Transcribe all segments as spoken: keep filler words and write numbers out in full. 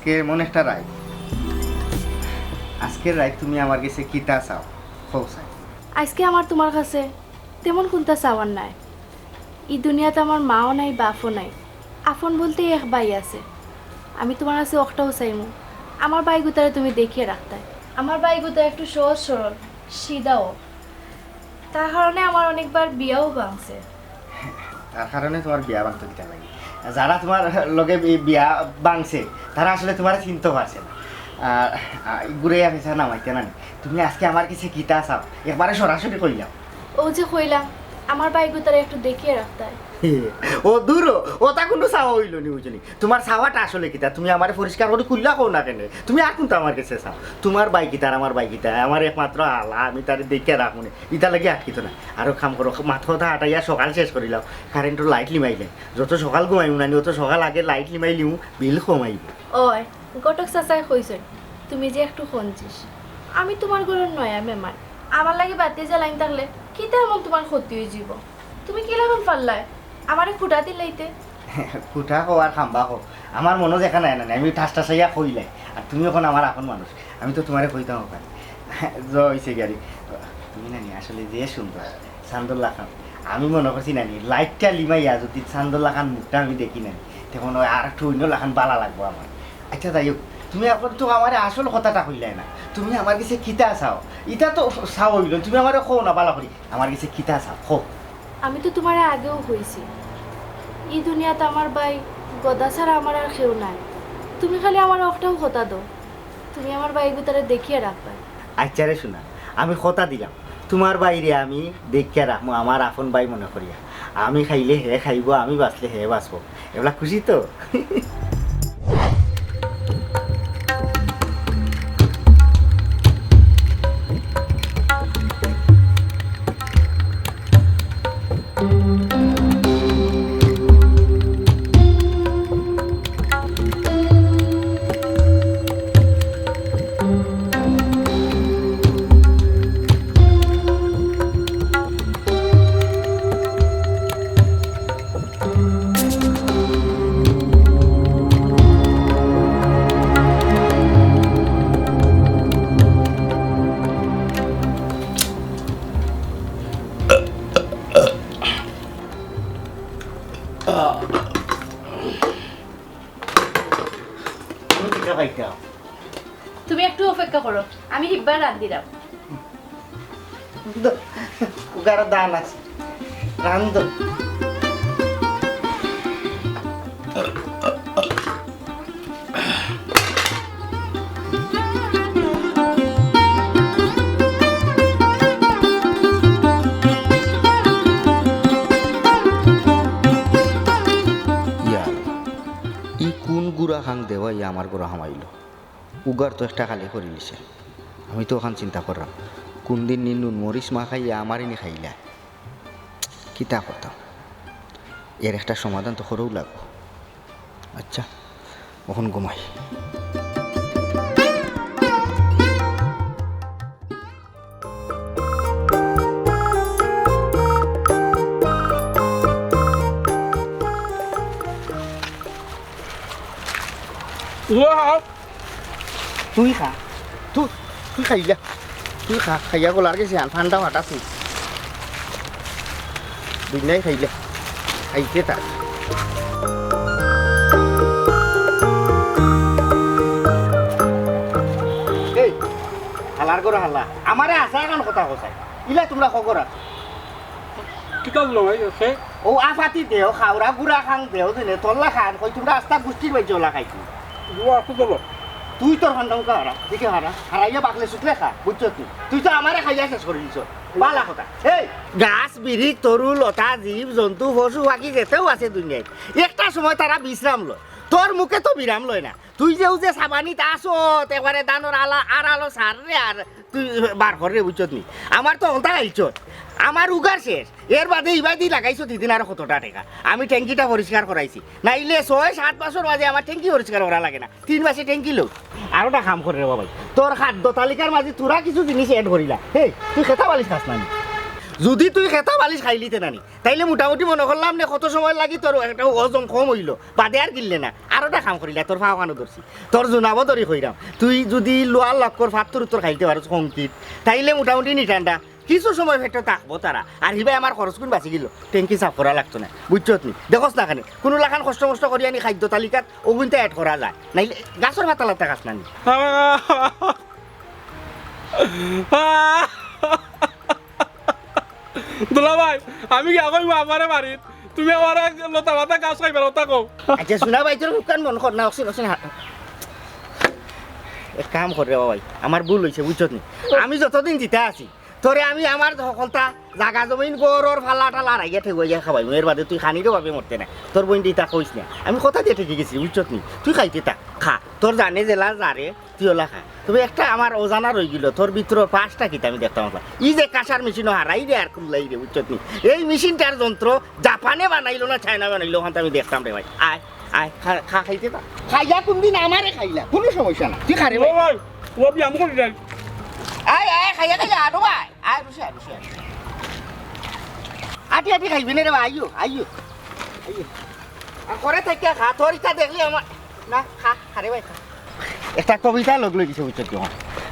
আজকে এমন একটা রাইত, আজকের রাইত তুমি আমার গেছে কিতা চাও, কও চাই। আইজকে আমার তুমার কাছে তেমন কুন্তা চাওয়ার নাই। ই দুনিয়াত আমার মাও নাই, বাফও নাই, আফন বলতে এক ভাই আছে। আমি তুমার কাছে অকটাউ চাইমু, আমার ভাইগুতারে তুমি দেখিয়া রাখতায়। আমার ভাইগুতা একটু সহজ সরল, সিধাও। তার কারণে আমার অনেকবার বিয়াও ভাঙছে। তার কারণে তুমার বিয়া ভাঙতো কিতার লাগি? যারা তুমার লগে বি-, বিয়া ভাঙছে, তারা আসলে তুমারে চিনতো পারছে না। আর, আর ঘুরাইয়া পেছাইয়া নামাইতে না নি। তুমি আজকে আমার গেছে কিতা চাও? একবারে সরাসরি কইলাও। অউ যে কইলাম, আমার ভাইগুতারে একটু দেখিয়া রাখতায়। ও দূর, অতা কুনু চাওয়া অইলো নি, বুঝছো নি? তুমার চাওয়াটা আসলে কিতা? তুমি আমারে পরিষ্কার করি খুলিয়া কও না কেনে? তুমি আর কুনতা আমার গেছে চাও? তুমার ভাই কিতা আর আমার ভাই কিতা? আমার একমাত্র হালা, আমি তারে দেখিয়া রাখমু নে। ইতার লাগি আটকিতো না। আরো কাম করো, মাত কথা আটাইয়া সকাল শেষ করিলাও। কারেন্টর লাইট লিমাইলে। যত সকাল ঘুমাইমু না নি, অত সকাল আগে লাইট লিমাইলিমু, বিল কম আইবো। ওই, ঘটক চাচায় কইছইন, তুমি যে একটু কঞ্জুস। আমি তুমার ঘরর নয়া মেহমান। আমার লাগি বাতি জ্বালাইন থাকলে কিতা এমন তুমার ক্ষতি অইযিবো? তুমি কিলাখান পারলায় আমারে খুটা দিলাইতে? খুটা কও আর খাম্বা কও, আমার মনো যেখান আয় না নি, আমি ঠাস ঠাসাইয়া কইলাই। আর তুমি অখন আমার আপন মানুষ, আমি তো তুমারে কইতাম অখান। যা অইছে গিয়া রে, তুমি না নি আসলে যে সুন্দর, চান্দর লাখান। আমি মনো করছি না নি, লাইটটা লিমাইয়া যুদি চান্দর লাখান মুখটা আমি দেখি না নি, তখন ওই আর একটু অইন্য লাখান বালা লাগবো আমার। আচ্ছা, যাই হোক, তুমি অখন তো আমারে আসল কথাটা কইলায় না। তুমি আমার গেছে কিতা চাও? ইতা তো চাও অইলো, তুমি আমারে কও না বালা করি। আমার গেছে কিতা চাও? কও। আমি তো তুমারে আগেও কইছি, ই দুনিয়াত আমার ভাই গদা ছাড়া আমার আর কেউ নাই। তুমি খালি আমারে অকটাউ কথা দেও, তুমি আমার ভাইগুতারে দেখিয়া রাখবায়। আচ্ছা রে সোনা, আমি কথা দিলাম, তুমার ভাইরে আমি দেখিয়া রাখমু, আমার আপন ভাই মনো করিয়া। আমি খাইলে হে খাইবো, আমি বাঁচলে হে বাঁচবো। এবলা খুশি তো? তুমি একটু অপেক্ষা করো, আমি হিব্বার রান্দিরাম। কুকারো দান আছে, রান্ধো। ইয়ার, ই কুন গুড়া খাং দেওয়া ই আমার ঘরো হামাইলো? উগার তো একটা খালি করিলিছে। আমি তো অখান চিন্তা কররাম, কুনদিন নি নুন মরিচ মাখাইয়া আমারে নি খাইলা। কিতা করতাম, এর একটা সমাধান তো করাউ লাগবো। আচ্ছা, অখন ঘুমাই। তুই খা, তুই, তুই খাইলা, তুই খা, খাইয়া গলার গেছে আন, ঠান্ডা ফাটা তুই। দুনিয়াই খাইলা, খাইতে থাক। এই, হালার ঘরো হালা, আমারে হাছা অখান কথা কছাই, ইলা তুমরা খবর আছে? কিতা বলো ভাই, আছে? ও আফাতি দেও, খাওরা গুড়া খাং দেও, দিনে তল্লা খান, কই তুমরা আস্তা গুষ্টির বাইজে অলা খাইছি। গুড়া আছে তো বলো। তুই তোর হন্ডমকা হারা, দেখে হারা, হারাইয়া বাকলে শুকলে খা, বুঝছো তুই? তুই তো আমারে খাইয়া শেষ করি দিছ। বালা কথা। এই, গাছ, বিড়ি, তরু, লতা, জীব, জন্তু, পশু, পাখি যেতেও আছে দুনিয়াত। একটা সময় তারা বিশ্রাম লয়। তোর মুখে তো বিরাম লয় না। তুই যে উজে সাবানিত আসত, একবারে দানোর আলা, আর আলো সার রে আর তুই বার কর রে, বুঝছত নি? আমার তো অন্তা খাইছত, আমার উগার শেষ। এর বাদে ইবাদি লাগাইছত ইদিন আরো কতটা টেকা। আমি ট্যাঙ্কিটা পরিষ্কার করাইছি, নাইলে ছয় সাত বছর বাদে আমার ট্যাঙ্কি পরিষ্কার করা লাগে না, তিন মাসে ট্যাঙ্কি লও। আরোটা কাম কর রে বাবাই, তোর খাদ্য তালিকার মাঝে তোরা কিছু জিনিস অ্যাড করিলা। হেই, তুই খেতা বালিশ খাস না নি? যদি তুই খেতা বালিশ খাইলিতে না নি, তাইলে মোটামুটি মনো করলাম নে কত সময় লাগি তোর একটা ওজন কম অইলো, বাদে আর গিললে না। আরোটা কাম করিলা, তোর ফাও কানো ধরছি, তোর জুনাবো ধরি কইরাম, তুই যুদি লোয়ার লক্কর ফাত্তর উত্তর খাইতে পারস কংক্রিট, তাইলে মোটামুটি নিটান্ডা কিছু সময় পেটো থাকবো তারা। আর হিবায় আমার খরচ কুন বাঁচি গেল, ট্যাঙ্কি সাফ করা লাগতো না, বুঝছত নি? দেখোস না কেনে, কুনু লাখান কষ্ট মষ্ট করি আনি খাদ্য তালিকাত অগুইনতে অ্যাড করা যায়, নাইলে গাছর পাতা লাতা গাছ নানি। দুলাভাই, আমি গিয়া কইমু আমারে বাড়িত, তুমি আমারে লতা পাতা গাছ খাইবার কথা কও। আচ্ছা, শুনা ভাই, তোর মুখখান মন কর না, অক্সিন, অক্সিন, হা-, এক কাম কর রে বাবা ভাই, আমার ভুল হইছে, বুঝছত নি? আমি যতদিন জিতা আছি, তোরে আমি আমার হকলতা, জাগা জমিন, গরর ফালা টালা হারাইয়া ঠেগুয়া গিয়া খাবাইমু, এর বাদে তুই খানিরও ভাবে মরতে না। তোর বইন ইতা কইস না, আমি কথা দিয়া ঠেকি গেছি, বুঝছত নি? তুই খাইতে তা খা, তোর জানে জেলা যারে, তুই ওলা খা। তবে একটা আমার অজানা রই গেল, তোর ভিতরে পাঁচটা কিতা আমি দেখতাম না। ই যে কাঁসার মেশিনও হারাই রে আর কুল্লাই রে, বুঝছত নি? এই মেশিনটার যন্ত্র জাপানে বানাইলো না চায়না বানাইলো, ওখান আমি দেখতাম রে ভাই। আয়, আয়, খা, খা, খাইতে তা। খাইয়া কোন দিন আমারে খাইলা, কোনো সমস্যা না। তুই খা রে ও ভাই। ভাই, ও বিয়াম করি যাই। আয়, আয়, খাইয়া খাইয়া আরো ভাই। আয়, রুশে আয়, রুশে আয়। আটি আটি খাইবি না রে ভাই, আইও, আইও, আইও। আর করে থাকিয়া খা, তোর ইটা দেখলি আমার, না, খা, খা রে ভাই, খা। একটা কবিতা লগ লই গেছে, বুঝছত নি?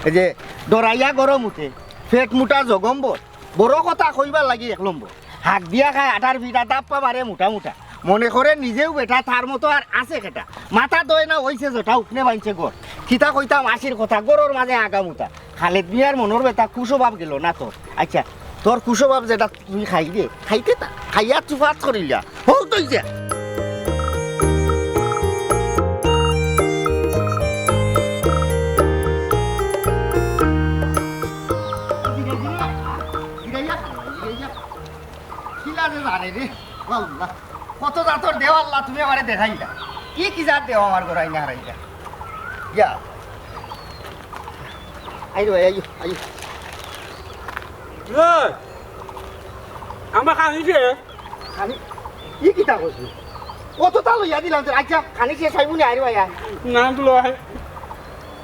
এই যে, ডরাইয়া গরম উঠে, পেট মোটা জগম্বর, বড় কথা কইবার লাগি এক নম্বর। হাক দিয়া খায় আটার পিঠা, দাপ্পা মারে মোটা মোটা। মনে করে নিজেও বেটা, তার মতো আর আছে কেটা। মাথা দয় না, অইছে যেটা, উঠনে বাইনছে ঘর। কিতা কইতাম আশির কথা, গরর মাঝে আগামুতা। খালেদ মিয়ার মনর বেটা, কুশো বাপ গেল না তোর। আচ্ছা, তোর কুশো বাপ যেটা তুই খাই দে, খাইতে তা, খাইয়া তুফাত করিলা। হৌ তুই যা। কিলা যে জানে রে, আল্লাহ। কত জাতর দেও আল্লাহ, তুমি আমারে দেখাইলা। কি কি জাত দেও আমার ঘরো আইনা হারাইলা। ইয়া। আইরো, আইও, আইও। এই, আমার খানি শেষ। খানি? ই কিতা কইছি? অততা লইয়া দিলাম তোর। আচ্ছা, খানি শেষ অইবো নি, আইরো, আইয়া। না, দুলাভাই।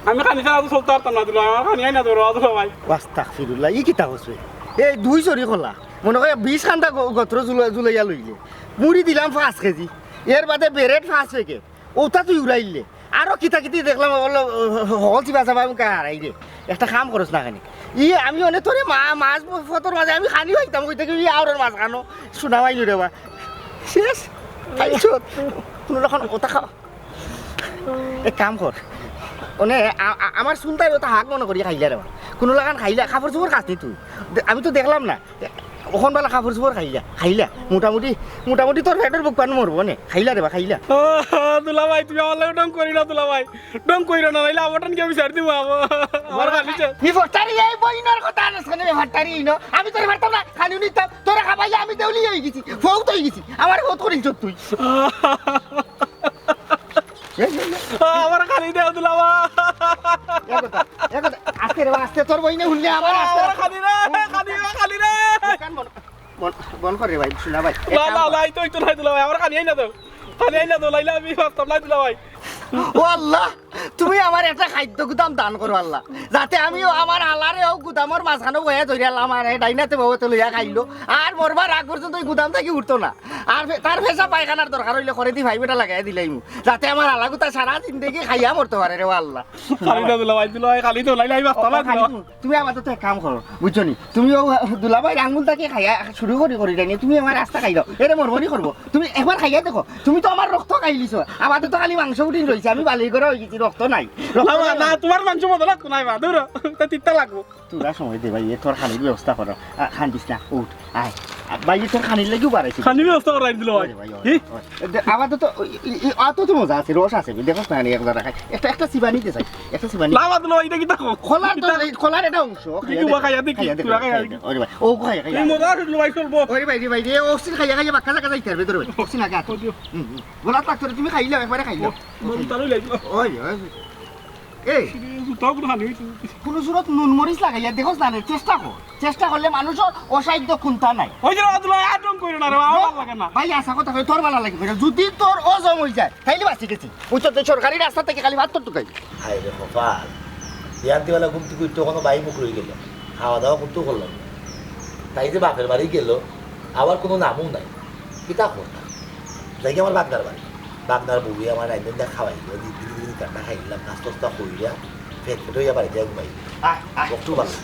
আমি খানি ছাড়া তো চলতে পারতাম না, দুলাভাই। আমার খানি আইনা দেও, দুলাভাই। আস্তাগফিরুল্লাহ, ই কিতা কইছে? এই দুই চড়ি কলা। মনে কয় বিশ খান্তা গ-, গত্র জুলা-, জুলাইয়া লইলে। মুড়ি দিলাম পাঁচ কেজি। এর বাদে ব্রেড পাঁচ প্যাকেট। ওটা তুই উড়াইলে। আরো কিতা কিতি দেখলাম, হকল চিবা চাবা আমি হারাই রে। একটা কাম করস না কেনে? ই আমি অনে তোরে মা-, মাঝ পথর মাঝে আমি খানি পাইতাম, কইতে কি ই আওরর মাঝখানো, শোনা পাইনি রে বা। শেষ। খাইছো? কোনো রকম ওটা খাওয়া। এক কাম কর, অনে আ-, আ-, আমার চুলটাই ওটা হাক মনে করি খাইলা রে বা। কোনো লাখান খাইলা, কাপড় চোপড় কাচনি তুই। দে-, আমি তো দেখলাম না। অখন বালা কাপড় চোপড় খাইলা, খাইলা। মোটামুটি, মোটামুটি তোর পেটর ভুক পান মরবো নে। খাইলা রে বা, খাইলা। ও, দুলাভাই, তুমি আমার লগে ঢং করি না, দুলাভাই। ঢং করি না, নাইলে আমার টান গিয়া বিচার দিব, আমার, আমার খালি চা। নি ফটারি, এই বইনর কথা আনছ কেনে, ফটারি ইনো? আমি তোরে মারতাম না, খালি নিতাম। তোরে খাবাই আমি দেউলি হই গেছি, ফৌত হই গেছি। আমার ফৌত করিল তুই। এই, এই, এই। আ, আমার খালি দেও, দুলাভাই। এ কথা, এ কথা। আস্তে রে বা, আস্তে। তোর বইনে হুনলে আমার আস্তে। আমার খালি রে, খালি রে, খালি রে। দোকান বন্ধ, বন্ধ, বন্ধ কর রে ভাই, শোনা ভাই। এক না, কাম না, কর। না, এই তো, এই তো নাই, দুলাভাই। আমার খালি আইনা দেও। খালি আইনা দেও, নাইলে আমি বাঁচতাম না, দুলাভাই। ও আল্লাহ, তুমি আমার একটা খাদ্য গুদাম দান করো আল্লাহ, যাতে আমিও আমার আলারে ও গুদামর মাঝখানো বইয়া ধরিয়া আল্লাহ আমার এই ডাইনাতে বউতে লইয়া খাইলো, আর মরবার আগ পর্যন্ত ওই গুদাম থাকি উঠতো না। আর ফে-, তার পেশাব পায়খানার দরকার হইলে করে দি ভাই বেটা লাগাই দিলাইমু, যাতে আমার আলাগুতা সারা জিন্দেগি খাইয়া মরতে পারে রে ও আল্লাহ। খালি না দুলাভাই, দুলাভাই, খালি তো লাইলাই বাস্তা না খালি দুলাভাই। তুমি, তুমি আপাতত এক কাম করো, বুঝছো নি? তুমি ও দুলাভাইর আঙ্গুল থাকি খাইয়া শুরু করি করি জানি, তুমি আমার রাস্তা খাই দাও, এরে মরবনি করবো। তুমি একবার খাইয়া দেখো, তুমি তো আমার রক্ত খাইলিছো, আপাতত খালি মাংস উঠি রইছে, আমি বালি করা হয়ে গেছি, রক্ত নাই, রক্ত না, নাই। না, তোমার মাংস মজা লাগতো না, বা, ধরো, তা তিতা লাগবো। তোরা সময় দে ভাই, এ তোর খানির ব্যবস্থা করো। আ, কান্দিস না, উঠ, আয়। আ, ভাই, এ তোর খানির লাগিও বাড়াইছি। খানির ব্যবস্থা করাই দিল ভাই। ওরে ভাই, ওরে, কি? ওরে। দে, আবার তো, তো, ই, ই, ই, আর তো তো মজা আছে, রস আছে, দেখোস না, এক জায়গা খাই। একটা, একটা চিবানি দে চাই, একটা চিবানি। না, বাদ দিল ভাই, এটা কি দেখো? খোলা তো, খোলা এটা অংশ। তুই কি খাইয়া দে, খাইয়া দে, খাইয়া দে, তোরা খাইয়া খাইয়া দে। দে। ওরে ভাই, ও খাইয়া, খাইয়া এই দে। মজা আছে ভাই, চলবো। ওরে ভাই রে ভাই রে, অক্সিজেন খাইয়া খাইয়া বাক্কা জায়গা যাইতে পারবে তোর ভাই। অক্সিজেন আগে আতো। ওই দিও। হুম, হুম। গোলাপ লাগতো রে, তুমি খাইলাও, একবারে খাইলাও। মন তালু লাগলো। ওই, ওই। এই, তাও কোনো খানি হইছে। কোনো সুরত নুন মরিচ লাগাইয়া দেখোস না রে, চেষ্টা কর। চেষ্টা করলে মানুষের অসাধ্য কুন্তা নাই। ওই যে রাতুল ভাই, আর ঢং কইরো না রে, আমার ভালো লাগে না। ভাই, আশা কথা কই, তোর ভালো লাগে কইরা। যদি তোর অজম হই যায়, তাইলে বাঁচি গেছি। ওই তো সরকারি রাস্তা থেকে খালি ভাত তোর টুকাই। হায় রে কপাল, বিয়ান দিবালা ঘুম থেকে উঠতে কোনো বাই মুখ রয়ে গেল, খাওয়া দাওয়া করতেও করলাম না। তাই যে বাপের বাড়ি গেল, আবার কোনো নামও নাই। কিতা করতাম? যাই কি আমার বাগনার বাড়ি। বাগনার বউয়ে আমার রান্ধন দিয়া খাওয়াইল, দিন দিন দিন কান্না খাইলাম, নাস্তা উস্তা কইরা, ফেট ফেট হইয়া বাড়িতে ঘুমাই। আয়, আয়। বকটু বালা।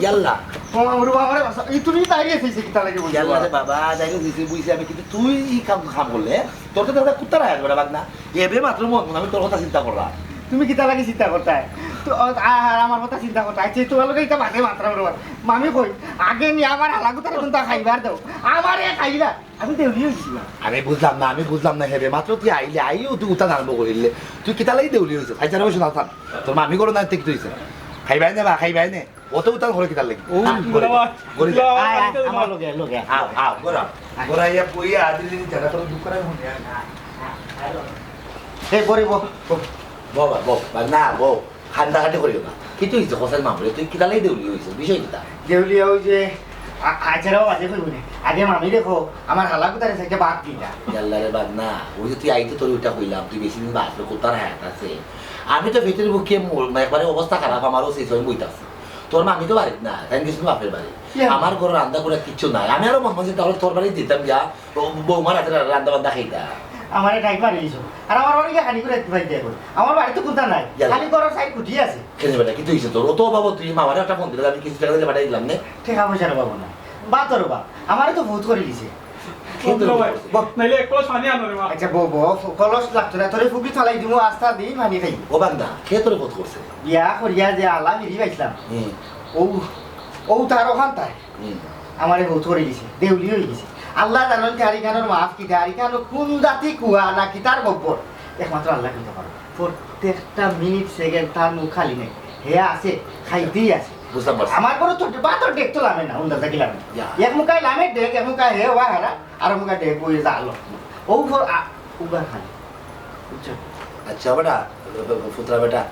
ইয়াল্লা। ও, আমার বাবা রে, বাসা। এই তুমি তাই গেছিস, কিতা লাগে বলছো? ইয়াল্লা রে বাবা, যাই হোক, দিছি, বুঝছি আমি, কিন্তু তুই এই কাম, কাম করলে, তোর তো দাদা কুত্তা রায় আসবে না, বাগনা। এবে মাত্র মন, মন, আমি তোর কথা চিন্তা করলাম। তুমি কিতা লাগে চিন্তা করতায়? তো, ও, আ-, আর আমার কথা চিন্তা করতায়। আচ্ছা, তোমার লগে এটা বাদে মাত্র বড়। মামি কই, আগে নি আমার হালাগুতারে কোনটা খাইবার দাও। আমারে খাইলা। আমি দেউলি হইছি না। আমি বুঝলাম না, আমি বুঝলাম না, হেবে মাত্র তুই আইলে, আইও তুই উতা আরম্ভ করিলে। তুই কিতা লাগি দেউলি হইছিস? খাই যারা বসে না থাক। তোর মামি করো না, তুই কি হইছে? খাইবাই নে বা, খাইবাই নে। অত উতাল করে কিতার লাগি? ও, আহ, গড়ি যা, বাবা, গড়ি যা। বাবা, আয়, আয়, বাবা। আমার লগে, লগে। আও, আও, গড়া। গড়া ইয়া বইয়া আদিল দিন জায়গা তোর দুঃখ রাখবো না। হে, বড়ি বউ। বউ, বাবা, বউ, বা না, বউ। খান্দাখাটি করিও না। কিন্তু হইছে হোসেন মামুরে, তুই কিতা লাগি দেউলি হইছিস? বিষয় কিতা? দেউলিয়া ওই যে, আ-, আচ্ছা রে বাবা, যে কইবো নে। আগে মামি দেখো, আমার হালাগুতারে সাইডে বাদ দিলা। ইয়াল্লা রে বাদ না, ওই যে তুই আইতে তোর ওইটা কইলাম, তুই বেশি দিন বাঁচবে, কোথার হায়াত আছে? আমি তো ভিতরে বুকে মোর, একবারে অবস্থা খারাপ, আমারও সেই সময় বইতাছে। তোর মামি তো বাড়িত না, তাই গেছিল বাপের বাড়ি। ইয়া। আমার ঘরে রান্দা করে কিচ্ছু নাই, আমি আরো মন মন তাহলে তোর বাড়ি দিতাম গিয়া, ও বৌমার হাতে রা-, রান্দা বান্দা খাইতা। আমারে টাইট মারি দিছো। আর আমার বাড়ি গিয়ে খালি করে একটু ভাই দেখো। আমার বাড়িতে কুন্তা নাই। ইয়াল্লা। খালি ঘরর সাইড খুঁটি আছে। কেন বেটা, কি তুই তোর? ও তো বাবা, তুই মামারে একটা ফোন দিলে, আমি কিছু টাকা দিলে পাঠাই দিলাম নে। টেকা পয়সা রে বাবা না। বাদ ধরো বা। আমারে তো ভূত করে দিছে। খেতে বন্ধু ভাই, বল। নাইলে এক কলস পানি আনো রে মা। আচ্ছা, বউ, বউ, কলস লাগতো না। তোরে ফুকি ফালাই দিমু, আস্তা দিন পানি খাই। ও বান্দা, কে তোরে ভূত করছে? বিয়া করিয়া যে আলা ফিরি পাইছিলাম। হুম, ও, ও তার ওখান তাই। হুম। আমারে ভূত করে দিছে, দেউলি হয়ে গেছে। আল্লাহ জানন তারি খানোর মাফ কি, তারি খানো কোন জাতি কুয়া না কি তার গব্বর, একমাত্র আল্লাহ কিন্তু পারো। প্রত্যেকটা মিনিট সেকেন্ড তার মুখ খালি নাই, হে আছে, খাইতেই আছে। বুঝতাম পারছি। আমার ঘরো তো বাতর ডেক তো লামে না, উন্দাজ কি লামে। ইয়া। এক মুখায় লামে ডেক, এক মুখায় হে ওয়া হারা, আর মুখায় ডেক ওই জালো। ও ফর উগার খালি। বুঝছো? আচ্ছা বেটা, ফুতরা বেটা,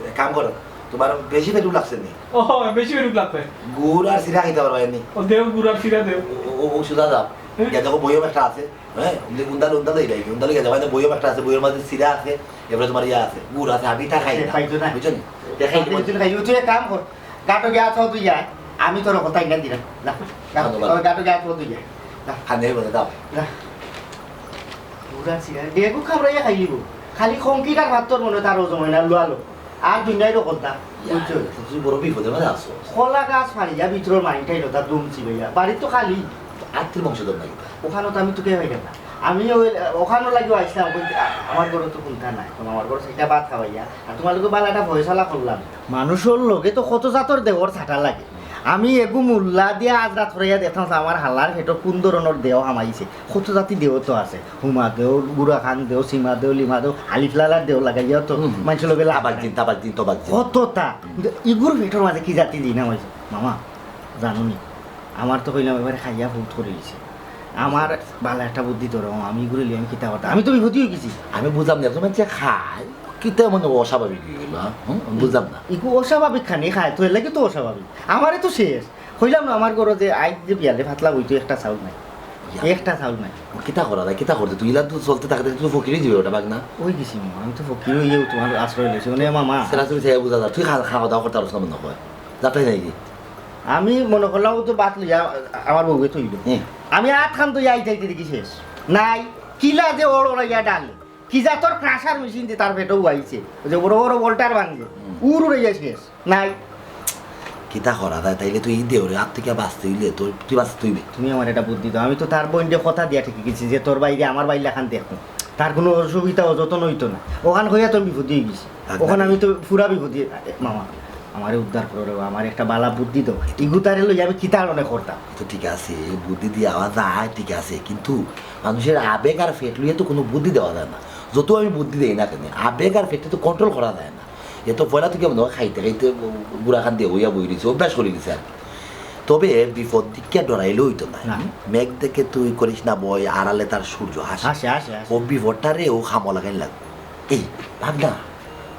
এক কাম করো, তোমার বেশি পেটুক লাগছে নি? ও, বেশি পেটুক লাগছে। গুড় আর সিরা খাইতে পারবা নি? ও দেও, গুড় আর সিরা দেও। ও, ও, ও সুজা যাও। গিয়া দেখো বইও একটা আছে, হ্যাঁ, উন্দালো উন্দালো এই উন্দালো গিয়া যাবা, বইও একটা আছে, বইয়ের মাঝে সিরা আছে, এরপরে তোমার ইয়া আছে, গুড় আছে, আমি তা খাই না। পাইতো না। বুঝছো নি? দেখাই আমি তুই খাই, তুই এক কাম কর, গাটো গিয়া আছো তুই যা, আমি তোর কথা ইনা দিলাম। যা, যা, ধন্যবাদ। ওই গাটো গিয়া আছো তুই যা। যা, খানে বলে দাও। যা। পুরা সিরা, ডেগু খাবড়াইয়া খাই দিব। খালি খঙ্কিটার ভাত তোর মনে তার ওজন হয় না, লুয়ালো। আর দুনিয়ায় রকম তা, বুঝছো? তুমি বড় বিপদে মানে আছো। কলা গাছ ফাড়িয়া ভিতরের মাইনটাই নতা দুম চিবাইয়া। বাড়ির তো খালি। আত্মীয় বংশধর নাকি তা? ওখানে তো আমি তোকে পাইলাম না। আমি ওই, ওখানে লাগিও আইসলাম, ওই, আমার ঘরে তো কুন্তা নাই। তোমার আমার ঘরে সেটা ভাত খাওয়াইয়া। আর তোমার লোকে বালা একটা ফয়সালা করলাম। মানুষের লগে তো কত জাতর দেওর ছাটা লাগে। আমি এগু মুল্লা দিয়া আজ রাত করাইয়া দেখতাম যে আমার হালার পেটো কোন ধরনের দেও হামাইছে। কত জাতি দেও তো আছে। হুমা দেও, গুড়া খান দেও, সীমা দেও, লিমা দেও, আলিফ লালার দেও লাগাইয়া তো হুম। মানুষের লগে লাভ তাবাক নাই। দিন, তাবাক দিন, তাবাক দিন। কত তা? কিন্তু ইগুর পেটর মাঝে কি জাতি দিন হয়েছে? মামা, জানো নি? আমার তো কইলাম এবারে খাইয়া ভূত করে দিছে। আমার বালা একটা বুদ্ধি ধরো, আমি ইগুরে লিয়ে আমি কিতা করতাম? আমি তো বিপদই হয়ে গেছি। আমি বুঝলাম না, একজন মানুষে খায়, কিতা মানে অস্বাভাবিক হয়ে গেল, হ্যাঁ? হুম? আমি বুঝলাম না। ইগু অস্বাভাবিক খানি খায়, তো এর লাগি তো অস্বাভাবিক। আমারে তো শেষ। কইলাম না, আমার ঘরে যে আইজ যে বিয়ালে ফাতলা বইতো একটা চাউল নাই। ইয়া। একটা চাউল নাই। কিতা করা যায়, কিতা করতে? তুই ইলা তো চলতে থাকতে তুই ফকিরই দিবে ওটা, বাগ না? ওই গেছি মামা, আমি তো ফকির হইয়াও তোমার আশ্রয় লইছি। মানে মামা, সেটা তুমি সেই বুঝা যায়। তুই খা-, খাওয়া দাওয়া করতে পারছ না মনে হয়। যাতে যাই কি? আমি মনে করলাম ও তো ভাত লইয়া আমার বউকে থইল। হুম। আমি আত খান তো আইতে আইতে দেখি শেষ। নাই, কিলা যে ওর ওরা ইয়া ডাল। কি জাতর ক্রাশার মেশিন দিয়ে তার পেটে উয়াইছে। ওই যে বড় বড় বোল্টার ভাঙছে। উড় উড়ে ইয়া শেষ। নাই। কিতা করা যায়? তাইলে তুই এই দেওরে আর থেকে বাঁচতে হইলে তোর, তুই বাঁচতে হইবে। তুমি আমার একটা বুদ্ধি দাও। আমি তো তার বইনরে কথা দিয়া ঠিক গেছি যে তোর বাইরে আমার বাইরে লাখান দেখো। তার কোনো অসুবিধা অযত্ন হইতো না। ওখান হইয়া তো আমি বিপদে হয়ে গেছি। আচ্ছা। ওখানে আমি তো পুরা বিপদে। মামা, আমারে উদ্ধার করো রে, আমার একটা বালা বুদ্ধি দাও। ইগুতারে লই আমি কিতা কারণে করতাম? তো ঠিক আছে, এই বুদ্ধি দেওয়া যায়, ঠিক আছে, কিন্তু মানুষের আবেগ আর ফেট লইয়া তো কোনো বুদ্ধি দেওয়া যায় না। যত আমি বুদ্ধি দেই না কেন, আবেগ আর ফেটে তো কন্ট্রোল করা যায় না। এ তো পয়লা থেকে মনে হয় খাইতে খাইতে গুড়া খান দিয়ে হইয়া বই রয়েছে, অভ্যাস করে গেছে আর কি। তবে বিপদ দিকে ডরাইলে হইতো না। না। মেঘ দেখে তুই করিস না ভয়, আড়ালে তার সূর্য হাসে। হাসে, হাসে, হাসে। ও বিপদটারে ও খামো লাগাইন লাগবে। এই, ভাব না,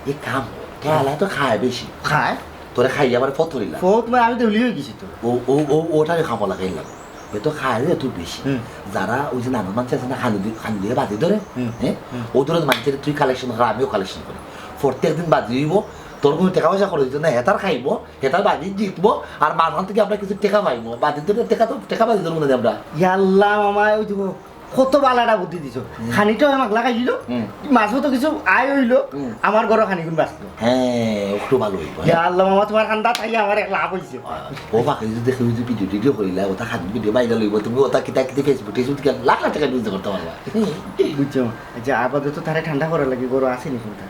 এই কাম, তোর আলা তো খায় বেশি। খায়? তোরে খাই আবার ফতরিলা। ফোক মানে আমি তো উলি হয়ে গেছি তো। ও, ও, ও, ওটারে খামো লাগাইন লাগবে। এ তো খায় রে তুই বেশি। হুম। যারা ওই যে নানা মানুষ আছে না, খালি দিয়ে, খালি দিয়ে বাজি ধরে, হুম। হ্যাঁ? হুম। ও ধরে মানুষের তুই কালেকশন কর, আমিও কালেকশন করি। প্রত্যেক দিন বাজি হইব, তোর কোনো টাকা পয়সা খরচ হইতো না, হেতার খাইবো, হেতার বাজি জিতবো, আর মাঝখান থেকে আমরা কিছু টাকা পাইবো। বাজি ধরে টাকা তো, টাকা বাজি ধরবো না আমরা। ইয়াল্লা মামা, ওই দেখো, কত ভালা একটা বুদ্ধি দিছো। হুম। খানিটা অয় মাগলা খাইলো, হুম। মাছও তো কিছু আয় অইলো, হুম। আমার ঘরো খানিগুন বাঁচলো। হ্যাঁ, একটু ভালা অইবো। ইয়া আল্লাহ মামা, তুমার কান্দাত আইয়া আমার এক লাভ অইছে। ও বাকি যদি কেউ যদি ভিডিও টিডিও করিলা, ওটা খান ভিডিও ভাইরাল অইবো, তুমি ওটা কিতা কিতা Facebook টেসবুক কিতা লাখ লাখ টেকা রুজি করতা পারবা। বুঝছো? আচ্ছা, আপাতত তারে ঠান্ডা করার লাগি ঘরো আছে নি কুনটা?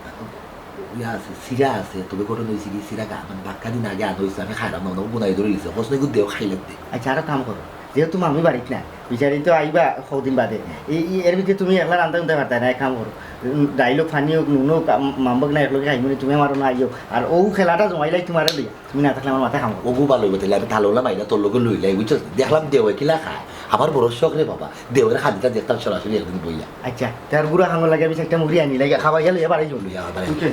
ইয়া আছে, চিরা আছে, তবে ঘটনা অইছে কি, চিরা গা-, মানে, বাক্কা দিন আগে আনা অইছে, আমি খাইলাম না, ওনাকে বুনাই ধরে লিছে, কষ্ট করে দেও খাইলে দে। আচ্ছা, আরো কাম করো, যেহেতু মামি বাড়িত না, বিচারি তো আইবা কদিন বাদে, এই, এই, এর ভিতরে তুমি একলা রান্ধা উন্ধা পারতায় না, এক কাম করো, উম, ডাইল অউক, পানি অউক, নুন অউক, আম-, মামবক না একলগে খাইমুনি, তুমি আমারও না আইও, আর অউ খেলাটা জমাইলাই তুমারে লইয়া, তুমি না থাকলে আমার মাথায় কাম করো। ওগু ভালা অইবো, তাইলে আমি তালওয়ালা মাইলা তোর লগে লইলাই, বুঝছস? দেখলাম দেওয়ে কিলা খায়, আমার বড় শখ রে বাবা। দেওরে খালিটা দেখতাম সরাসরি একদিন বইয়া। আচ্ছা, তার গুড়া খানোর লাগি আমি একটা মুড়ি আনি, লাগে খাওয়াইয়া লইয়া বাড়ি যাবো। লইয়া বাড়ি। ওকে।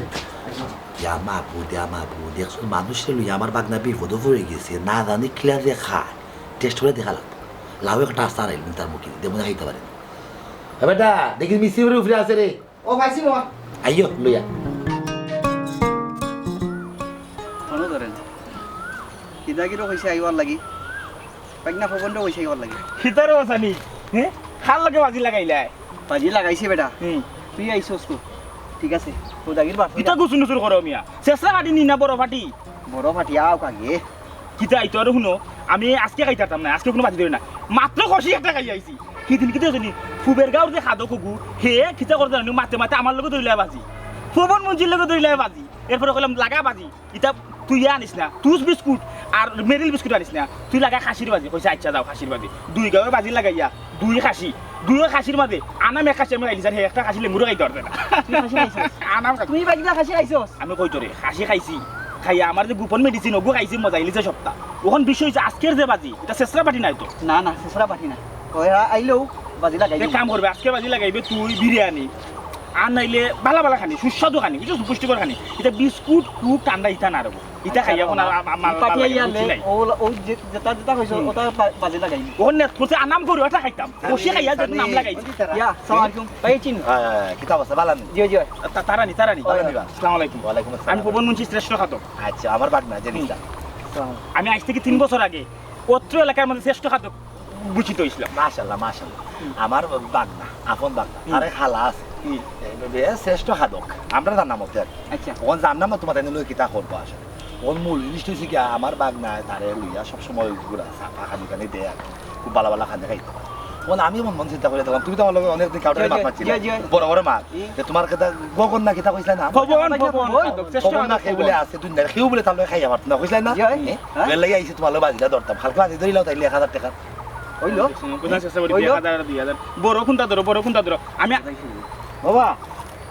ইয়া মাবুদ, ইয়া মাবুদ, একজন মানুষরে লইয়া আমার বাগনা বিপদো পড়ি গেছে, না জানি কিলা যে খায়, টেস্ট করি দেখা লাগবো। লাউ একটা আস্তা আনাইল তার মুখে, দেবো না খাইতে পারে। এ বেটা, দেখি মিষ্টি করে উপরে আছে রে। ও পাইছি মামা। আইও, লইয়া। মনো ধরেন। কিদাগিরও কইছে আইবার লাগি। পাইক না খবরটাও কইছে আইবার লাগি। হিতারও আসানি। হ্যাঁ? খার লগে বাজি লাগাইলায়। বাজি লাগাইছে বেটা। হুম। তুই আইছস তো। ঠিক আছে। ও দাগির বাপ। কিতা গুছু নুছুর করো মিয়া? শেষরা ফাটি নি না বড় ফাটি? বড় ফাটি আও কাগে। কিতা আইতো আর হুনো, আমি আজকে খাইতাম না, আজকে কুনু বাজি ধরি না। মাত্র খসি একটা খাই আইছি। কি দিন কিতা জানি, ফুবের গাঁওর যে খাদক ওগু, হে কিতা করতে জানি, মাতে মাতে আমার লগে ধরিলায় বাজি। ফুবন মঞ্জির লগে ধরিলায় বাজি। এরপরে কইলাম, "লাগা বাজি।" ইতা তুই আনিস না, তুস বিস্কুট আর মেরিল বিস্কুট আনিস না, তুই লাগা খাসির বাজি। কইছে, "আচ্ছা যাও, খাসির বাজি।" দুই গাঁওয়ে বাজি লাগাইয়া, দুই খাসি, দুই খাসির মাঝে আনাম এক খাসি আমি খাইলিছি, আর হে একটা খাসি লেমুরে খাইতে পারছে না। তুই খাসি খাইছস? আনাম খাসি। তুই বাজিলা খাসি খাইছস? আমি কই তোরে, খাসি খাইছি, খাইয়া আমার যে গোপন মেডিসিন, ওগু খাইছি, মজা ইলিছে সপ্তাহ। ওখান বিষয় হইছে, আজকের যে বাজি, ইটা শেষরা পার্টি নাই তো। না, না, শেষরা পার্টি না। ওরা আইলেও বাজি লাগাই এক দিবি। কাম করবে, আজকে বাজি লাগাইবে তুই বিরিয়ানি, আর নাইলে বালা বালা খানি, সুস্বাদু খানি, বুঝছস? পুষ্টিকর খানি। ইটা বিস্কুট, কুক, ঠান্ডা ইটা না রাখবো। ইটা খাইয়া এখন আর আম-, আম-, পার্টি ভালা লাগে না, আইয়ালে রুচি নাই। ও, ও যে-, যেটা যেটা কইছো, হুম। ওটা বা-, বাজি লাগাই। ও নেট করছে, আনাম করি ওটা খাইতাম। বসে খাইয়া যে নাম লাগাইছি। ইয়া, সালাম আলাইকুম। ভাই চিন। হ্যাঁ, হ্যাঁ, হ্যাঁ, কিতা অবস্থা? ভালা নি? জি, জি। তা-, তারা নি, তারা নি। তারা নি বা। আসসালামু আলাইকুম। ওয়ালাইকুম আসসালাম। আমি পবন মুন্সি, শ্রেষ্ঠ খাদক। আচ্ছা, আমার বাগনা, জানিস না? হুম। আমি আজ থেকে তিন বছর আগে অত্র এলাকার মধ্যে শ্রেষ্ঠ খাদক ঘোষিত হইছিলাম। মাশাআল্লাহ, মাশাআল্লাহ। হুম। আমার বাগনা, আপন বাগনা, হুম। তারে খালা আছে। হুম। এ, বে-, শ্রেষ্ঠ খাদক, আমরা জানা মতে আর কি। আচ্ছা। অখন জানলাম না তোমার এনে লই কিতা করবো আসলে। অখন মূল জিনিসটা হইছে কি, আমার বাগনায় তারে লইয়া সবসময় ঘুরা, চাপা খানি খানি দেয় আর কি। খুব বালা বালা খানি খাইতে পারে। অখন আমি মন মন চিন্তা করি দেখলাম, তুমি তো আমার লগে অনেকদিন কাউকে জি, মাত জি, মারছিলে। জি, জি। বড় বড় মাত। হুম। যে তোমার কথা গগন না কিতা কইছিলে না? পবন, পবন, পবন। পবন না কেউ বলে আছে, দুনিয়ার কেউ বলে তার লগে খাইয়া পারতো না, কইছিলে না? জি, জি। হ্যাঁ? হ্যাঁ? এর লাগি আইছি তোমার লগে বাজিটা ধরতাম। কালকে বাজি ধরিলাও তাইলে এক হাজার টেকা। অইলো? পঞ্চাশ আছে, বলে অইলো? এক হাজার দিয়া দেন। বড় কোনটা ধরো, বড় কোনটা ধরো? আমি বাবা,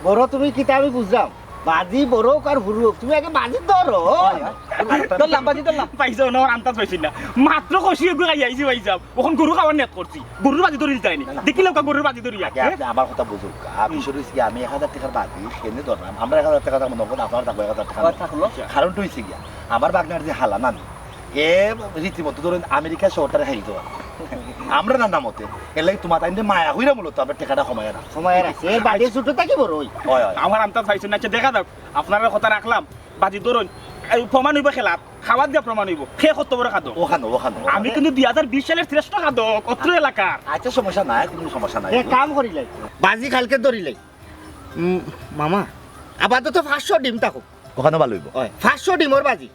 বড় তুমি কিতা আমি বুঝলাম। বাজি বড় হোক আর হুরু হোক, তুমি আগে বাজি ধরো। হয়, হয়। ধরলাম, বাজি ধরলাম। পাইছো না, ওর আন্দাজ পাইছি না। মাত্র কষি এগু খাই আইছি ভাই সাহেব। অখন গরু খাওয়ার নিয়ত করছি। গরুর বাজি ধরি দিতায় নি। না, না। দেখিলাও কা গরুর বাজি ধরি আগে আগে। আপনি আমার কথা বুঝুক। আ, হুম। বিষয় হইছে কি, আমি এক হাজার টেকার বাজি কেনে ধরলাম? আমরা এক হাজার টেকা থাকবো, নগদ আপনার থাকবো এক হাজার টেকা। হয়, থাকলো। কারণটা হইছে কি, আমার বাগনার যে হালা নানি, এ রীতিমতো ধরুন আমেরিকা শহরটারে খাইতো পারে। আমরা না নামতে। এর লাগি তোমার তাইন মায়া কইরা মূলত আমরা টেকাটা কমাই রাখ। কমাই রাখছে। এর বাদে ছোট থাকি বড় হই। হয়, হয়। আমার আন্তাজ পাইছেন না, আচ্ছা, দেখা যাক। আপনার কথা রাখলাম, বাজি ধরুন। এই প্রমাণ হইব খেলাত, খাওয়াত দিয়া প্রমাণ হইব। খে কত বড় খাদক? ওখানো, ওখানো। আমি কিন্তু দুই হাজার বিশ সালের শ্রেষ্ঠ খাদক, অত্র এলাকার। আচ্ছা, সমস্যা নাই, কোনো সমস্যা নাই। এ কাম করিলাই। বাজি কালকে ধরিলাই। উম, মামা, আপাতত পাঁচশো ডিম থাকো। ওখানো ভালা হইব। ওই, পাঁচশো ডিমর বাজি।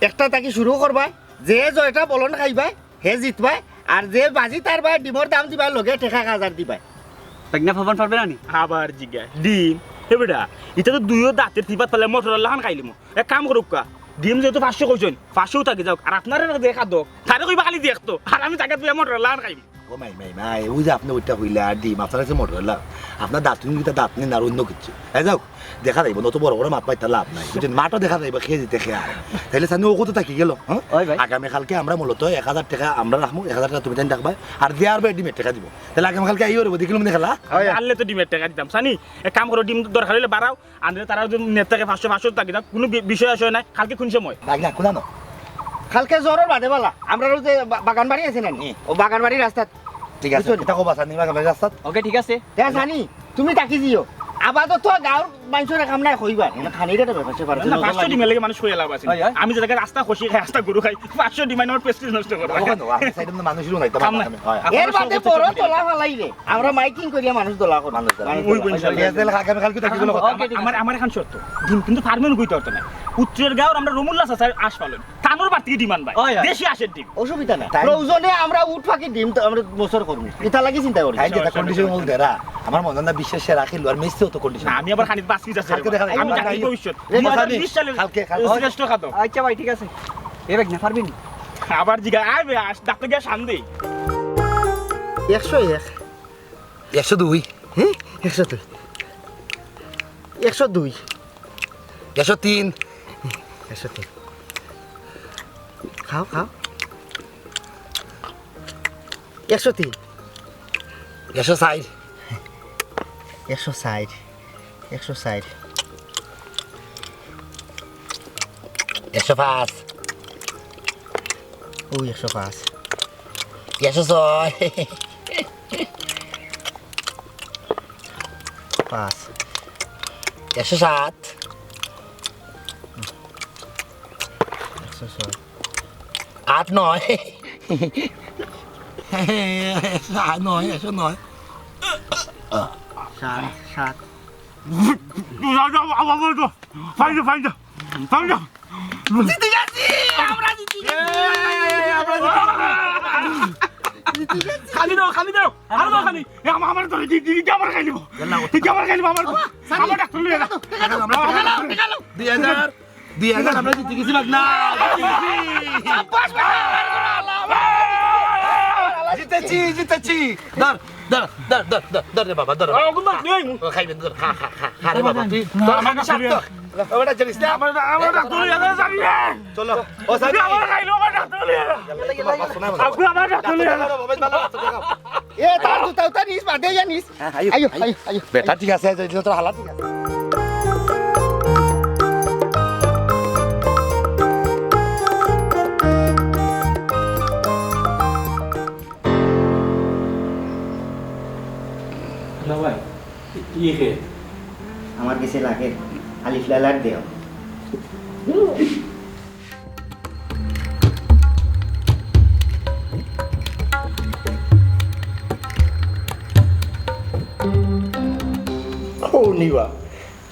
একটা থাকি শুরু করবায়, যে জয়টা বলন খাইবায়, হে জিতবায়, আর যে বাজি তারবায় ডিমর দাম দিবায় লগে টেকা এক হাজার দিবায়। তাই না, ফবন পারবে না নি? আবার জিগা, ডিম? হে বেটা, ইটা তো দুইও দাঁতের তিপাত পালে মটর লাখান খাইলিমু। এক কাম করুক্কা, ডিম যেহেতু পাঁচশো কইছইন, পাঁচশো থাকি যাউক, আর আপনারে দেখা দোক, তারে কইবা খালি দেখতো, আর আমি জাগাত বইয়া মটর লাখান খাইমু। ও মাই, মাই, মাই, ওই যে আপনি ওইটা কইলা, আর ডিম, আপনার কাছে মটর লাখান, আপনার দাঁত হুন কিতা দাঁত নেই না আর অন্য কিছু। এই যাউক, দেখা যাইব, নত বড় বড় মাত মাইতা লাভ নাই। বুঝছেন? মাঠও দেখা যাইব, খেয়ে জিতে খেয়ে আর। তাইলে সামনে ও কত থাকি গেল, হ্যাঁ? ওই ভাই। আগামীকালকে আমরা মূলত এক হাজার টেকা আমরা রাখমু, এক হাজার টেকা তুমি তাইন রাখবায়, আর যে আর ডিমের টেকা দিব। তাইলে আগামীকালকে আইও রে, দেখিলাম নি খেলা। ওই। আনলে তো ডিমের টেকা দিতাম, সানি, এক কাম করো, ডিম দরকার হইলে বাড়াও, আনলে তারা যদি নেট থাকে পাঁচশো, পাঁচশো টাকা দিতাম, কোনো বি-, বিষয় আসে নাই, কালকে কোন সময়? ভাই না, কোন আনো? কালকে জ্বরর বাদে বালা, আমরা ওই যে বা-, বাগান বাড়ি আছে না নি? হুম। ও বাগান বাড়ির রাস্তাত। ঠিক আছে, বুঝছো নি? এটা কবা সানি, বাগান বাড়ির রাস্তাত। ওকে, ঠিক আছে। তে সানি, তুমি থাকি যিও। আপাতত গাঁওর মানষরে কাম নাই কইবা। মানে খানির একটা ব্যাপার স্যাপার আছে, না, নজর পাঁচশো লাগে। ডিমের লাগি মানুষ কইয়া লাভ আছে। হয়, হয়। আমি যে জাগাত আস্তা খসি খাই, আস্তা গরু খাই, পাঁচশো ডিম আইনা আমার prestige নষ্ট করবা। ওখানে, আমি সাইডে মানুষ নাই, তেমন কাম নাই। হয়। এর বাদে বড় তোলা ফালাই রে। আমরা মাইকিং করিয়া মানুষ দলা করব। মানুষ দলা। মানুষ ওই দলা। বইন সাহেব। বিয়াজ দিলে আগামী কালকে দেখি দিলো কথা। ওকে, ঠিক আছে। আমার, আমার এখন সত্য। ডিম কিন্তু ফার্মে নুকুইতে পারতো না। উত্তরের গাঁওর আমরা রমুল্লা চাচার আশ পালন। তানোর বাড়ি থাকি ডিম আনবায়। হয়, হয়। দেশি আশের ডিম। অসুবিধা নাই। তাই। প্রয়োজনে আমরা উট পাখি ডিম তো আমরা মোচর করব। এটা লাগি চিন্তা করি। তাই যেটা আচ্ছা, আচ্ছা, কন্ডিশন আচ্ছা। বলতে এরা, আমার মনে হয় না বিশ্বাস সে রাখিল, আর মেসিও তো কন্ডিশন। না, আমি আবার খানিক বাস পিস আছে কালকে রে। দেখা যাবে। আমি কালকে জানি দেখা যাবে। ভবিষ্যৎ। রে, দুই হাজার বিশ সালের রে, কালকে, কালকে। শ্রেষ্ঠ খাদক। আচ্ছা ভাই, ঠিক আছে। এ বেগ না, পারবি না। আবার জিগা, আয় বে, আস, ডাক্তার গিয়া শান্তি। একশো এক। একশো দুই। হ্যাঁ? একশো দুই। একশো দুই। একশো তিন। একশো তিন। খাও, খাও। একশো তিন। একশো চাইর। একশো চাইর। একশো চাইর। একশো পাঁচ। ওই একশো পাঁচ। একশো ছয়। পাঁচ। একশো সাত। একশো ছয়। আট, নয়। একশো নয়, একশো নয়। সাত, সাত। ফাইন্ডা, ফাইন্ডা, ফাইন্ডা, ফাইন্ডা। জিতে গেছি, আমরা জিতে গেছি। এই, এই, এই, আমরা জিতে গেছি। জিতে গেছি। খালি দাও, খালি দাও, আরো দাও খালি। এ, আমা-, আমার তো ই, ই, ই, আমার খাইলিব। ই, আমার খাইলিব, আমার, আমার ডাক্তার লইয়া যা। দুই হাজার, দুই হাজার, আমরা জিতে গেছি, ভাগনা। জিতেছি, জিতেছি। ধর, ধর, ধর, ধর, ধর, ধর রে বাবা, ধর। ও, কোন ধর, নেই। ও, খাইবে, ধর, খা, খা, খা, খা রে বাবা, তুই। ধর, আমার সাথে। ও, বেটা, চলিস না। আমার, আমার ডাক্তার লইয়া যা, যাবি রে। চলো। ও, যাবি। আমার খাইলো, আমার ডাক্তার লইয়া যা। আব্বু, আমার ডাক্তার লইয়া যা। এ, তার জুতা উতা নিস, বাদে ইয়া নিস। হ্যাঁ, আইও, আইও, আইও। আইও, আইও। বেটা ঠিক আছে, এই যে তোর হালা ঠিক আছে। না ভাই, ই কে? আমার কাছে লাগে, আলিফ লালার দেও। ও নিবা,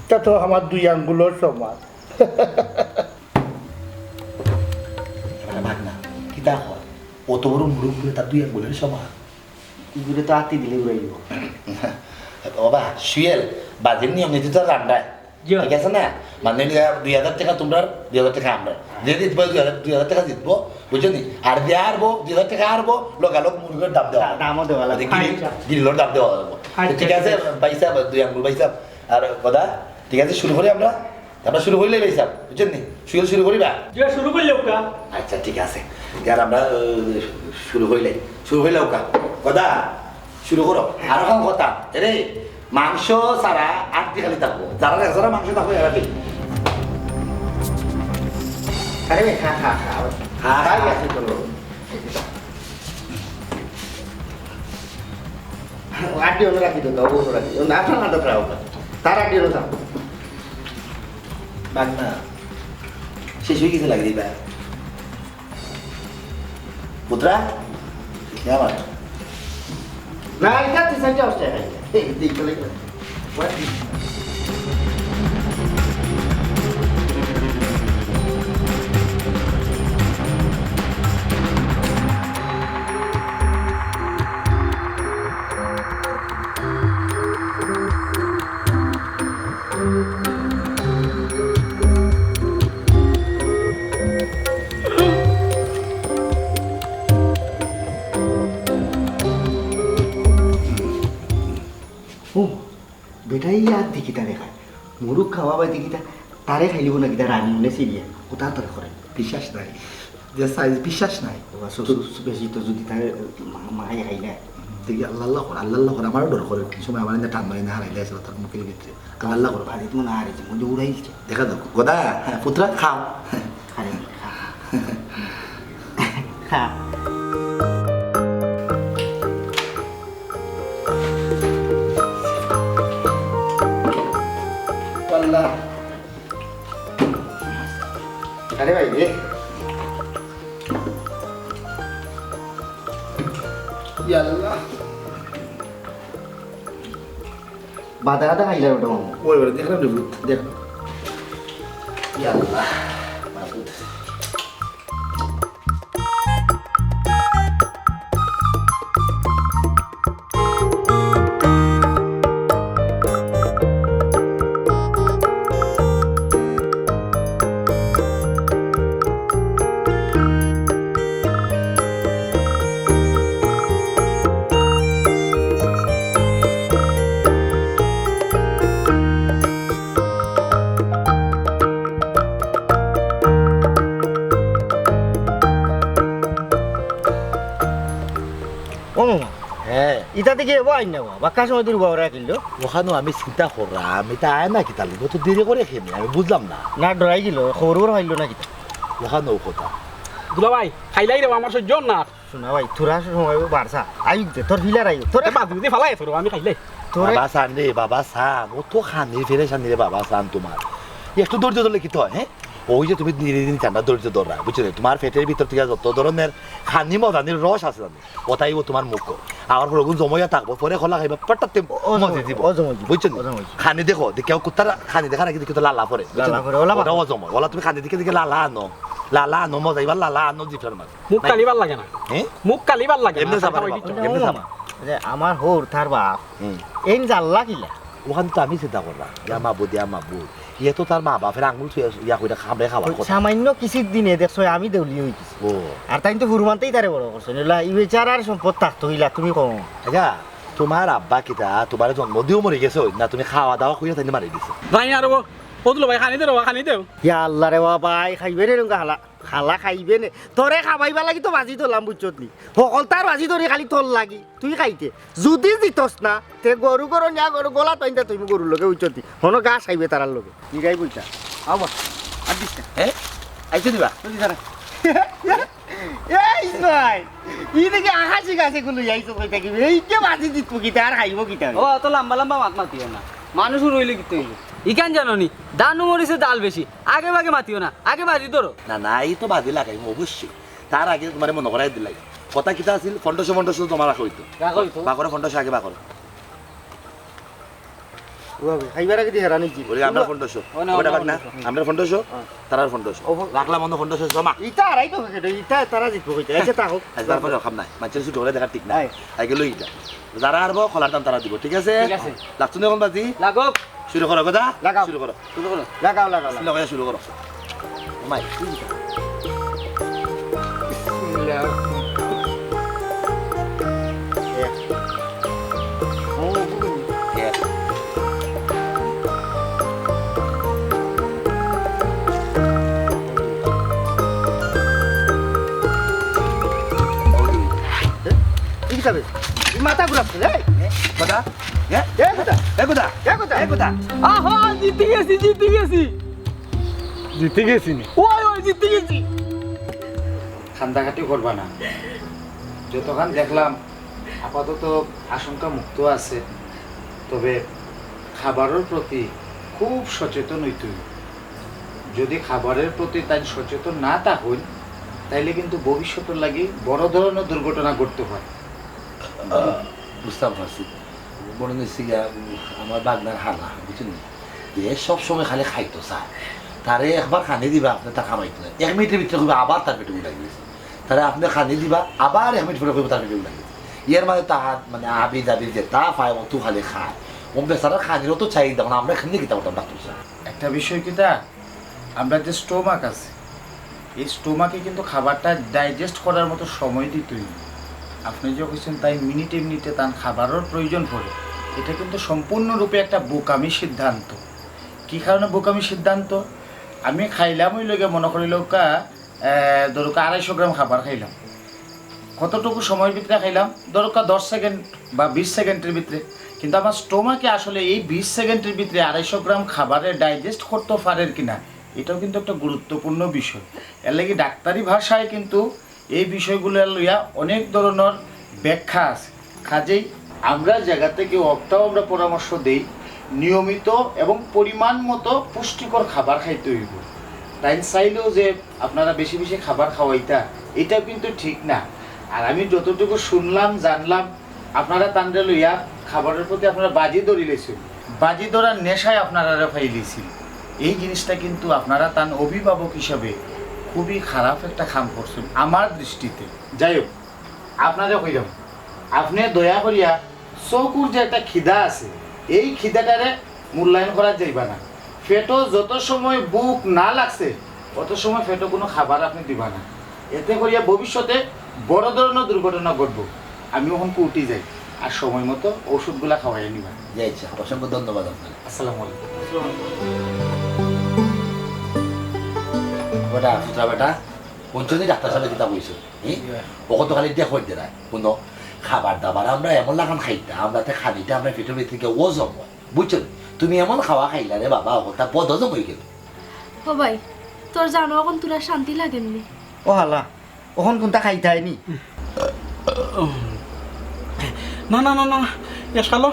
তা তো আমার দুই আঙ্গুলর সমান। এবার ভাগ না, কিতা কয়? অত বড় মুরুখ বলে তার দুই আঙ্গুলর সমান। ইগুরে তো আতি দিলে উড়াইব। ও বা, সুয়েল, বাজির নিয়ম নীতি তো জানরায়। জি। ঠিক আছে না? মানে, দুই হাজার টেকা তুমরার, দুই হাজার টেকা আমরার। যে জিতবো, দুই হাজার, দুই হাজার টেকা জিতবো, বুঝছো নি? আর যে হারবো, দুই হাজার টেকা হারবো, লগালগ মুরগির দাম দেওয়া দা-, দামও দেওয়া লাগবো। মানে, গ্রিল-, আচ্ছা। গ্রিলর দাম দেওয়া লাগবো। আচ্ছা, তো ঠিক আছে, আচ্ছা। ভাই সাহেব, দুই আঙ্গুল ভাই সাহেব। আর কথা, ঠিক আছে, শুরু করি আমরা। আমরা শুরু করিলাই ভাই সাহেব, বুঝছেন নি? সুয়েল শুরু করিবা? জি, শুরু করিলাউক্কা। আচ্ছা, ঠিক আছে। ইয়ার আমরা, আহ, শুরু করিলাই। শুরু করিলাউক্কা। কথা, শুরু করো। আর অখন কথা, এরে, মাংস ছাড়া আটটি খালি থাকবো। যারা এক জোড়া মাংস থাকবো, এরা ঠিক। আরে, খা, খা, খা। খা, খা। খাই আছে, চলো। আটটি অন্য রাখি দেবো, অন্য রাখি দেবো। না, আপনার হাতে খাওয়া। তার আটটি অন্য থাকবো। বাদ না। শেষ হয়ে গেছে লাগে দিবা। পুত্রা, এ আমার। না, এটা তো সেটা হচ্ছে। এই, এই, এই, এই, এই। ও, বেটা, ই আর দেখি তারে খায়। মুরুখ খাওয়া বা দেখি তা, তারে খাইলিব না কিতা রানী মনে সিরিয়া। ও তার তারে করে। বিশ্বাস নাই। যে সাইজ বিশ্বাস নাই। ও, সু-, সু-, সু-, বেশি তো যদি তারে মা-, মাখাই খাইলে। দেখি আল্লাহ আল্লাহ কর, আল্লাহ আল্লাহ কর, আমারও ডর করে। কোন সময় আমার এনে টান মারি না হারাইলে আসলে তার মুখের ভিতরে। আল্লাহ আল্লাহ কর। ভাজিত মনে আর এই যে মনে উড়াই দিচ্ছে। দেখা যাক। গোদা, হ্যাঁ, পুত্রা, খাও। আরে, খা, খা। খা। আরে ভাই রে। ইয়াল্লা। বাদা বাদা খাইলে ওটা মামু। ওই, ওই, দেখলাম রে, দেখ। ইয়াল্লা, মাবুদ। ও মামা, হ্যাঁ। ইতাতে গিয়ে ও আইন না বা, বাক্কা সময় ধরে উবা করে রাখিল। ওখানো আমি চিন্তা করলাম, ইতা আয় না কিতার লাগি, অত দেরি করে কেনে, আমি বুঝলাম না। না ডরাই গেল, খবর খবর পাইল না কিতা। ওখানো কথা। দুলা ভাই, খাইলাই রে, আমার সহ্য না। শোনা ভাই, তোরা সময় বাড়ছা, আইক দে, তোর ফিলার আইক, তোর এ বাদ দিয়ে ফালাই তোর, আমি খাইলাই। তোরে বাবা সান রে, বাবা সান, ও তো খানি ফেরে সান রে বাবা সান তোমার। একটু ধৈর্য ধরলে কিতা হয়, হ্যাঁ? ওই যে তুমি ধীরে ধীরে ঠান্ডা ধৈর্য ধররা, বুঝছো নি? তোমার পেটের ভিতর থেকে যত ধরনের খানি মজানির রস আছে জানি, ওটাই ও তোমার মুখ। আমার পুরো গুণ জমাইয়া থাকবো, পরে খোলা খাইবা, পাটাতে ও মজে জমাই, দিব। ও জমাই দিব, বুঝছো নি? ও জমাই দিব। খানি দেখো, দেখে কেউ কুত্তার খানি দেখার আগে দেখে তো লালা পরে, বুঝছো লালা নি? পরে, ওলা ওটা বাবা। ও জমাই, ওলা তুমি খানি দেখে দেখে লালা আনো, লালা আনো, মজা এবার লালা আনো জিফার মাঝে। মুখ নাই। কালিবার লাগে না। হ্যাঁ? মুখ কালিবার লাগে না। এমনি খালি যাবা রে খাওয়াই বাবা, দিতে। এমনি যাবা। যে আমার হৌর তার বাপ, হুম। এই জাল্লা কিলা? ওখান তো আমি চিন্তা করলাম, ইয়া মাবুদ, ইয়া মাবুদ। ইয়ে তো তার মা বাপের আঙুল ছুঁয়ে ইয়া কইরা খামড়ে খাওয়ার ওই কথা। সামান্য কিছুর দিনে দেখছো আমি দেউলি হয়ে গেছি। ও। আর তাই তো হুরুমানতেই তারে বড় করছে। নইলে ই বেচারার সম্পদ থাকতো হইলা, তুমি কম। আচ্ছা, তোমার আব্বা কিতা, তোমার জন্ম দিয়েও মরে গেছে, না তুমি খাওয়া দাওয়া কইয়া তাই মারি দিছে? জানি না রে, ও দুলা ভাই, খানি দে রে, খানি দেও। ইয়া আল্লাহ রে বাবা, এই খাইবে রে রঙ্গা হালা। খালা খাইবে নে। তোরে খাবাইবার লাগি তো বাজি ধরলাম, বুঝছত নি? হকলতার বাজি ধরি খালি তোর লাগি। তুই খাইতে। যুদি জিতস না, তে গরু গরু নিয়া গরু গলা টাইনতে তুই গরুর লগে, বুঝছত নি? হনো ঘাস খাইবে তারার লগে। নিগাই বইতা। আও বস। আর দিস না। হ্যাঁ? আইছে দিবা? তুই দাঁড়া। এই ভাই, ই দেখি আকাশি গাছে গুলো যাইতো কই থাকি। এই কে বাজি দিত কিতা আর খাইব কিতা? ও, অত লম্বা লম্বা মাত মাতিও না। মানুষ রইলে কিতা হইব? ইখান জানো নি? দানু মরিছে ডাল বেশি। আগে ভাগে মাতিও না, আগে বাজি ধরো। না, না, এই তো বাজি লাগাইমু অবশ্যই। তার আগে তোমারে মনে করাই দিলাই। কথা কিতা আছিল? পনেরোশো, পনেরোশো জমা রাখা হইতো। রাখা হইতো। বা করে পনেরোশো আগে বা করো। ওভাবে খাইবার আগে দিয়ে হেরানি কি? ওরে, আমরা পনেরোশো। ও না, ওটা আমরা বাদ না। পনেরোশো। আমরা পনেরোশো, হ্যাঁ। তারার পনেরোশো। ও, রাখলাম অন্য পনেরোশো জমা। ইটা আড়াই তো প্যাকেট, ইটা তারা জিতবো কইতে। এই যে তা হোক। আজ তারপরে রকম নাই। মানষের ছোট করে দেখার ঠিক নাই। হ্যাঁ। আগে লই ইটা। যারা আরবো, খোলার দাম তারা দিব, ঠিক আছে? ঠিক আছে। লাগতো না এখন বাজি? লাগো। শুরু করো, কথা? লাগাও। শুরু করো। শুরু করো। লাগাও, লাগাও, লাগাও। বিসমিল্লাহ করে শুরু করো। মাই, কি দিতা? বিসমিল্লাহ। এক। ও, বুঝলি? এক। এই হিসাবে, এই মাথা ঘুরাচ্ছে, এই। কথা? এ? এ কথা? এ কথা? এ কথা? এ কথা? আহা, জিতে গেছি, জিতে গেছি। জিতে গেছি নি? ওই, ওই, জিতে গেছি। কান্দাকাটি করবা না। যতখান দেখলাম, আপাতত আশঙ্কা মুক্ত আছে। তবে খাবারর প্রতি খুব সচেতন হইতে হইব। যদি খাবারর প্রতি তাই সচেতন না থাকইন, তাইলে কিন্তু ভবিষ্যতর লাগি বড় ধরনের দুর্ঘটনা ঘটতে পারে। বুঝতাম পারছি। মনে হইছে গিয়া, উম, আমার বাগনার হালা, বুঝছেন নি? যে সব সময় খালি খাইতো চায়। তারে একবার খানি দিবা, আপনি তা খামাইতো না। এক মিনিটের ভিতরে কইবা, আবার তার পেটে উলাই গেছে। তারে আপনি খানি দিবা, আবার এক মিনিট পরে কইবা, তার পেটে উলাই গেছে। এর মাঝে তাহার, মানে, আবি দাবি যেতা পায়, অত খালি খায়। ও বেচারার খানিরও তো চাহিদা, মানে, আমরা এখানে কিতা করতাম, ডাক্তার সাহেব? একটা বিষয় কিতা, আমরা যে স্টোমাক আছে, এই স্টোমাকে কিন্তু খাবারটা ডাইজেস্ট করার মতো সময় দিতই না। আপনি যে কইছেন তাই মিনিটে মিনিটে তার খাবারর প্রয়োজন পড়ে, এটা কিন্তু সম্পূর্ণরূপে একটা বোকামি সিদ্ধান্ত। কি কারণে বোকামি সিদ্ধান্ত? আমি খাইলাম ওই লগে মনে করিল কা, আহ, ধরুক আড়াইশো গ্রাম খাবার খাইলাম, কতটুকু সময়ের ভিতরে খাইলাম? ধরুক দশ সেকেন্ড বা বিশ সেকেন্ডের ভিতরে। কিন্তু আমার স্টোমাকে আসলে এই বিশ সেকেন্ডের ভিতরে আড়াইশো গ্রাম খাবারে ডাইজেস্ট করতে পারের কিনা, এটাও কিন্তু একটা গুরুত্বপূর্ণ বিষয়। এর লাগি ডাক্তারি ভাষায় কিন্তু এই বিষয়গুলো লইয়া অনেক ধরনের ব্যাখ্যা আছে। কাজেই আমরা জায়গা থেকে অকটাও আমরা পরামর্শ দেই নিয়মিত এবং পরিমাণ মতো পুষ্টিকর খাবার খাইতে অইবো। তাইন চাইলেও যে আপনারা বেশি বেশি খাবার খাওয়াইতা, ইটাও কিন্তু ঠিক না। আর আমি যতটুকু শুনলাম, জানলাম, আপনারা তানরে লইয়া খাবারের প্রতি আপনারা বাজি ধরিলাইছইন, বাজি ধরার নেশায় আপনারারে ফাইলিছইন। এই জিনিসটা কিন্তু আপনারা তান অভিভাবক হিসাবে খুবই খারাপ একটা কাম করছইন আমার দৃষ্টিতে। যাই হোক, আপনারে কইরাম, আপনে দয়া করিয়া চকুর যে একটা খিদা আছে, এই খিদাটারে মূল্যায়ন করা যাইবা না। পেটো যত সময় ভুক না লাগছে, অত সময় পেটো কুনু খাবার আপনে দিবা না। এতে করিয়া ভবিষ্যতে বড় ধরনের দুর্ঘটনা ঘটবো। আমি অখন কোর্টে যাই, আর সময় মতো ঔষধগুলা খাওয়াইয়া নিবা। জি আচ্ছা, অসংখ্য ধন্যবাদ আপনারে। আসসালামু আলাইকুম। বেটা, পুতরা বেটা, হুনছো নি ডাক্তার সাবে কিতা কইছইন? হুম? অখন তো খালি দেখো দেরায়। হুনো, খাবার দাবার আমরা এমন লাখান খাইতাম, আমরাতে খানিটা আমরা পেটর ভিতরে গিয়া হজম অয়। বুঝছো নি? তুমি এমন খাওয়া খাইলায় রে বাবা, অতা বদহজম অইগেলো। ও ভাই, তোর জানো অখন তোরা শান্তি লাগের নি? ও হালা, অখন কুনতা খাইতায় নি? না, না, না, না, এসালো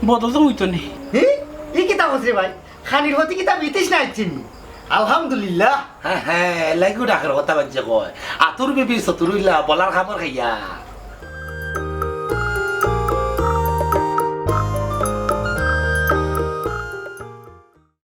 বদহজম অইতো নি। হি? ই কিতা কস রে ভাই? খানির প্রতি কিতা বিতৃষ্ণা আইছে নি? আলহামদুলিল্লাহ। হ্যাঁ, হ্যাঁ, এর লাগিউ ডাক্তারে কথা বাজ্জে কয়। আতুর বিবির চতুর অইলা, বলার খামর খাইয়া।